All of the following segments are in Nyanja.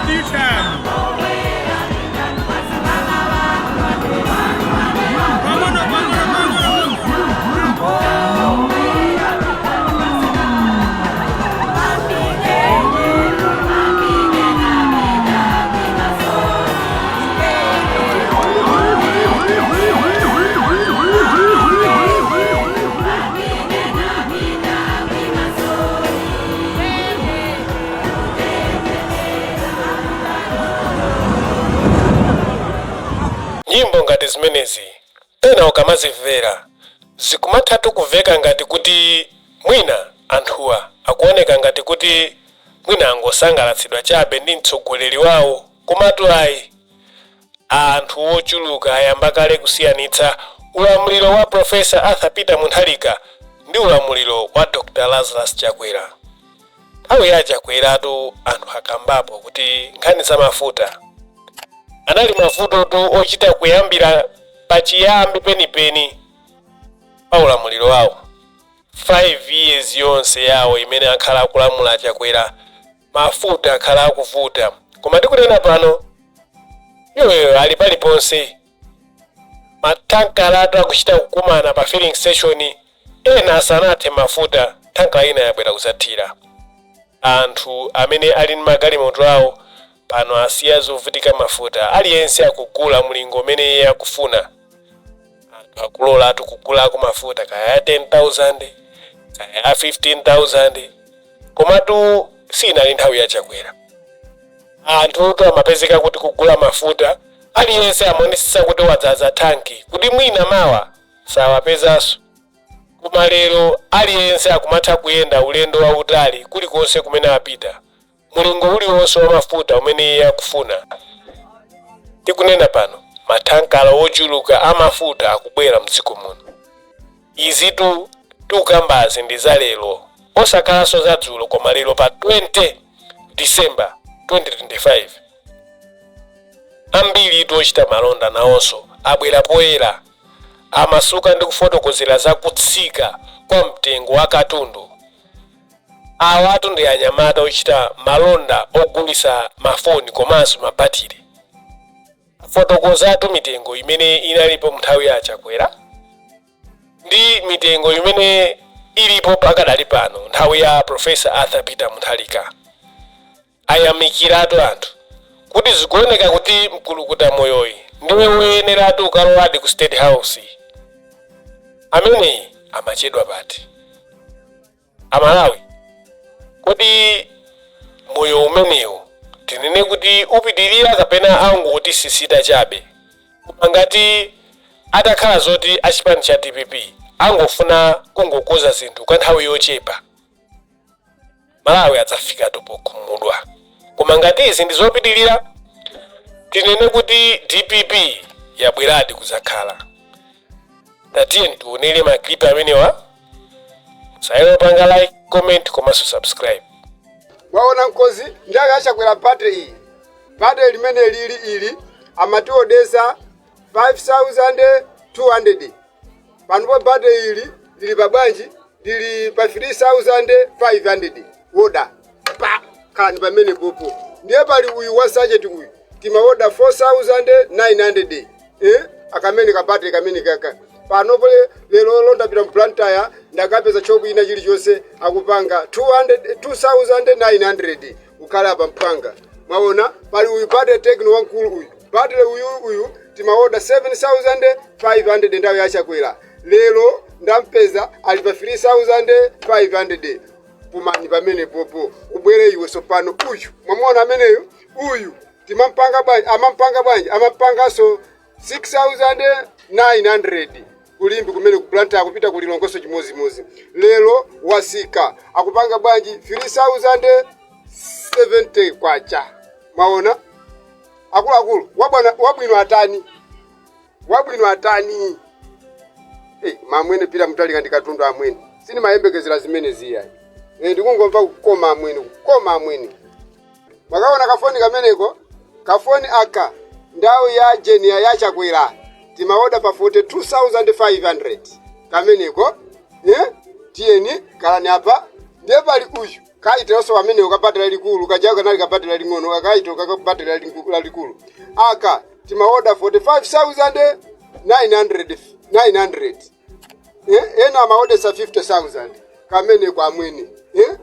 Utm. Pang'ono, pang'ono, pang'ono. Nyimbo ngati zimenezi pena ukamazimvera zikumathatu kumveka ngati kuti mwina anthuwa akuoneka ngati kuti mwina angosangalatsidwa chabe ndi mtsogoleri wawo, komatu ayi, anthu ochuluka ayamba kale kusiyanitsa ulamuliro wa Professor Arthur Peter Mutharika ndi ulamuliro wa Dr Lazarus Chakwera. Nthawi ya Chakweratu anthu akambapo kuti nkhani za mafuta anali mavutotu ochita kuyambira pachiyambi penipeni pa ulamuliro wawo. 5 years yonse yawo imene akhala akulamula Chakwera, mafuta akhala akuvuta, koma tikunena pano iweyo ali paliponse. Matankalatu akuchita kukumana pa filling station, ena asanathe mafuta, tankala ina yabwera kuzathira. Anthu amene ali ndi magalimoto awo pano asiya zovutika mafuta, aliyense akugula mlingo umene iye akufuna. Anthu akulolatu kugulako mafuta kaya ya 10,000, kaya ya 15,000, komatu sinali nthawi ya Chakwera. Anthutu amapezeka kuti kugula mafuta, aliyense amaonetsetsa kuti wadzaza thanki kuti mwina mawa sawapezanso. Koma lero aliyense akumatha kuyenda ulendo wautali kulikonse kumene apita, mulingo uliwonse wa mafuta umene iye akufuna. Tikunena pano mathankala ochuluka amafuta akubwera mdziko muno. Izitu tikukambazi ndi za lero, osakhalanso za dzulo, koma lero pa 20 December 2025. Ambiri ochita malonda nawonso abwera poyera, amasuka ndi kufotokozera za kutsika kwa mtengo wa katundu. Awatu ndi anyamata ochita malonda ogulitsa mafoni komanso mabatiri. Afotokozatu mitengo imene inalipo nthawi ya Chakwera ndi mitengo imene ilipo pakadali pano nthawi ya Professor Arthur Peter Mutharika. Ayamikiratu anthu kuti zikuoneka kuti mkulukuta moyoyi ndiwe woyeneratu ukalowadi ku State House. Ameneyi amachedwa pati? Amalawi, kodi moyo umenewu tinene kuti upitirira kapena angotisisita chabe? Koma ngati atakhala zoti achipani cha DPP angofuna kungokoza zinthu kwa nthawi yochepa, Malawi adzafikatu pokhumudwa. Koma ngati izi ndi zopitirira, tinene kuti DPP yabweradi kuzakhala. Tatiye tionere ma clip amenewa. Musaiwale like, comment komanso subscribe. Mwaona mkozi ndiye achakwera battery iyi, battery limene lili ili amatiodesa 5200, panopo battery ili lili pa bwanji? Lili pa 3500. Woda pa kani pamene popo. Ndiye pali uyu wa sachet uyu timaoda 4900, eh? Akamene ka battery kamene kaka panopo lero ndapita mBlantyre, ndakapeza shop ina chilichonse akupanga 200 2900 ukhala apa mphwanga. Mwaona pali uyu battery Tecno wankulu uyu, battery uyu uyu timaoda 7500 nthawi yachakwera, lero ndampeza ali pa 3500. Pumani pamene popo. Ubwere iwe sopano uyu, mwamuona ameneyu uyu timampanga bwanji? Amampanga bwanji? Amampanganso 6900 kulimbi kumene ku Blantyre, akupita kulilongoso chimozimozi. Lero wasika, akupanga bwanji? 3070 kwacha. Mwaona akuluakulu, wabwana wabwino atani, wabwino atani? Hey, mamwene Peter Mutharika ndi katundu amwene, sinimayembekezera zimene ziyayi. Eh, ndikungomva kukoma amwene, kukoma amwene. Mwakaona kafoni kameneko, kafoni aka ndawu ya jenia yachakwera timaoda pa 42,500 kameneko, eh? Tiyeni kalani apa. Ndiye pali uyu Kaitelonso ameneyo kabatire lalikulu, kajako kanali kabatire laling'ono, kakaito kakabatire lalikulu aka timaoda 45,900 900. Eh, ena amaodesa 50,000 kamene kwa mwini, eh?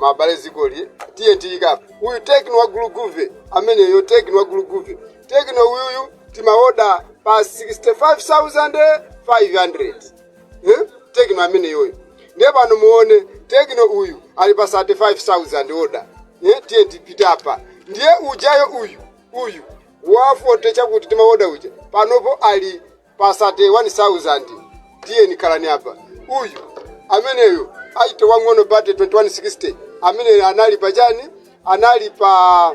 Mabale zikoli tiye tiyikapa. Uyu Tekno wa guluguve ameneyo, Tekno wa guluguve, Tekno uyuyu timaoda pa 65,500, eh? Tekno ameneyoyo. Ndiye pano muone Tekno uyu ali pa 35,000 oda, eh? Tiye tipite apa. Ndiye ujayo uyu, uyu wa 40 chakuti timaoda uja, panopo ali pa 31,000. Tiye nikhalani apa. Uyu ameneyo aite wang'ono bate 2160 amene anali pachani, anali pa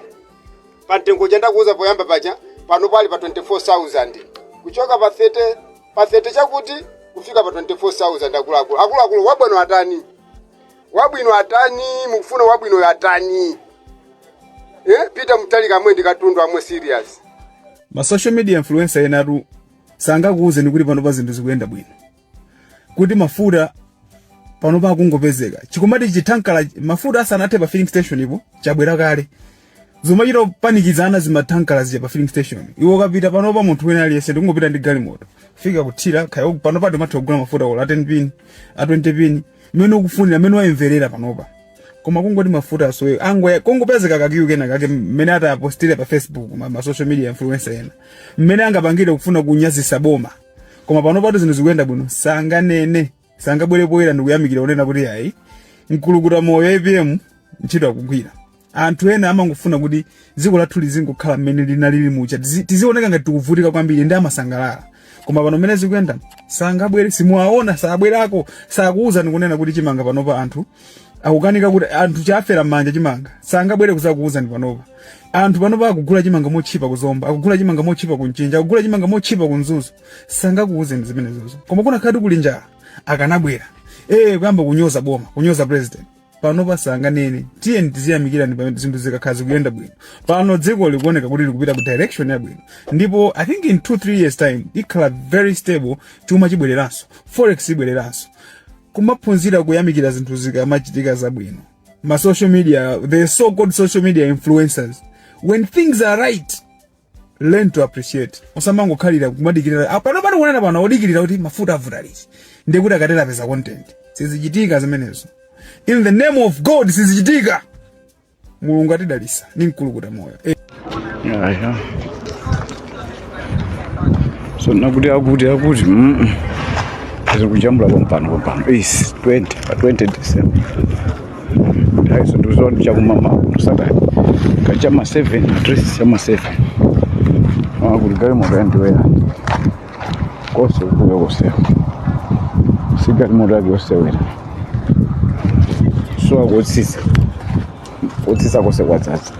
mtengo chandakuuza poyamba paja, panopo ali pa 24,000, kuchoka pa 30, pa 30 chakuti kufika pa 24,000. Akuluakulu, akuluakulu, wabwino atani? Wabwino atani? Mukufuna wabwino atani, eh? Peter Mutharika amwe ndi katundu amwe, serious. Ma social media influencer enatu sangakuwuzeni kuti panopa zinthu zikuyenda bwino, kuti mafuta panopa akungopezeka. Chikomati chithankala mafuta asanathe pa filling station ipo chabwera kale, zomachita kupanikizana zimathankala zija pa filling station. Iwe ukapita panopa, munthu wina aliyense ndikungopita ndi galimoto, fika kuthira khaya. Panopa ndimatha kugula mafuta ola a 10 pin, a 20 pin, mmene ukufunira, mmene wayimverera panopa. Koma kungoti mafuta asowe, angwe kungopezeka kakiyu kena kake mmene atapostire pa Facebook, ma social media influencer ena mmene angapangire kufuna kunyazisa boma. Koma pano patu zinthu zikuyenda bwino, sanganene, sangabwere poyera ndikuyamikira kunena kuti ayi, mkulukuta moyo APM ntchito akugwira. Anthu ena amangofuna kuti dziko lathu lizingokhala mmene linalili mucha, tizioneka ngati tikuvutika kwambiri, ndi amasangalala. Koma pano mmene zikuyenda sangabwere, simuwaona, sabwerako, sakuwuzani kunena kuti chimanga panopa anthu akukanika, kuti anthu chafera m'manja chimanga, sangabwere kuzakuwuzani. Panopa anthu panopa akugula chimanga motchipa kuzomba, akugula chimanga motchipa kumchinja, akugula chimanga motchipa kumzuzu, sangakuwuzeni zimenezozo. Koma kunakhala kuli njala akanabwera kuyamba kunyoza boma, kunyoza president. Panopa sanganene. Tiye tiziyamikirani pamene zinthu zikakhala zikuyenda bwino. Pano dziko likuoneka kuti likupita ku direction yabwino, ndipo I think in 2 3 years time ikhala very stable. Chuma chibwereranso, forex ibwereranso. Kumaphunzira kuyamikira zinthu zikamachitika zabwino. Ma social media, the so called social media influencers, when things are right, learn to appreciate. Usamangokhalira kumadikirira. Pano pano kunena pano odikirira kuti mafuta avuta liti, ndikuti akatera apeza content. Sizichitika zimenezo. In the name of God, sizichitika. Mulungu atidalisa ni mkulukuta moyo. Aya, so nakuti akuti tiri kujambula pompano pompano is 20, pa 20 December. Nthawiso ndikuziwa ndi chakumama Saturday kachama 7, at least chama 7, kuti galimoto yandiwera kose kukuya kosewa, si galimoto yake yosewera. So akutsitsa, kutsitsa kose kwadzadza.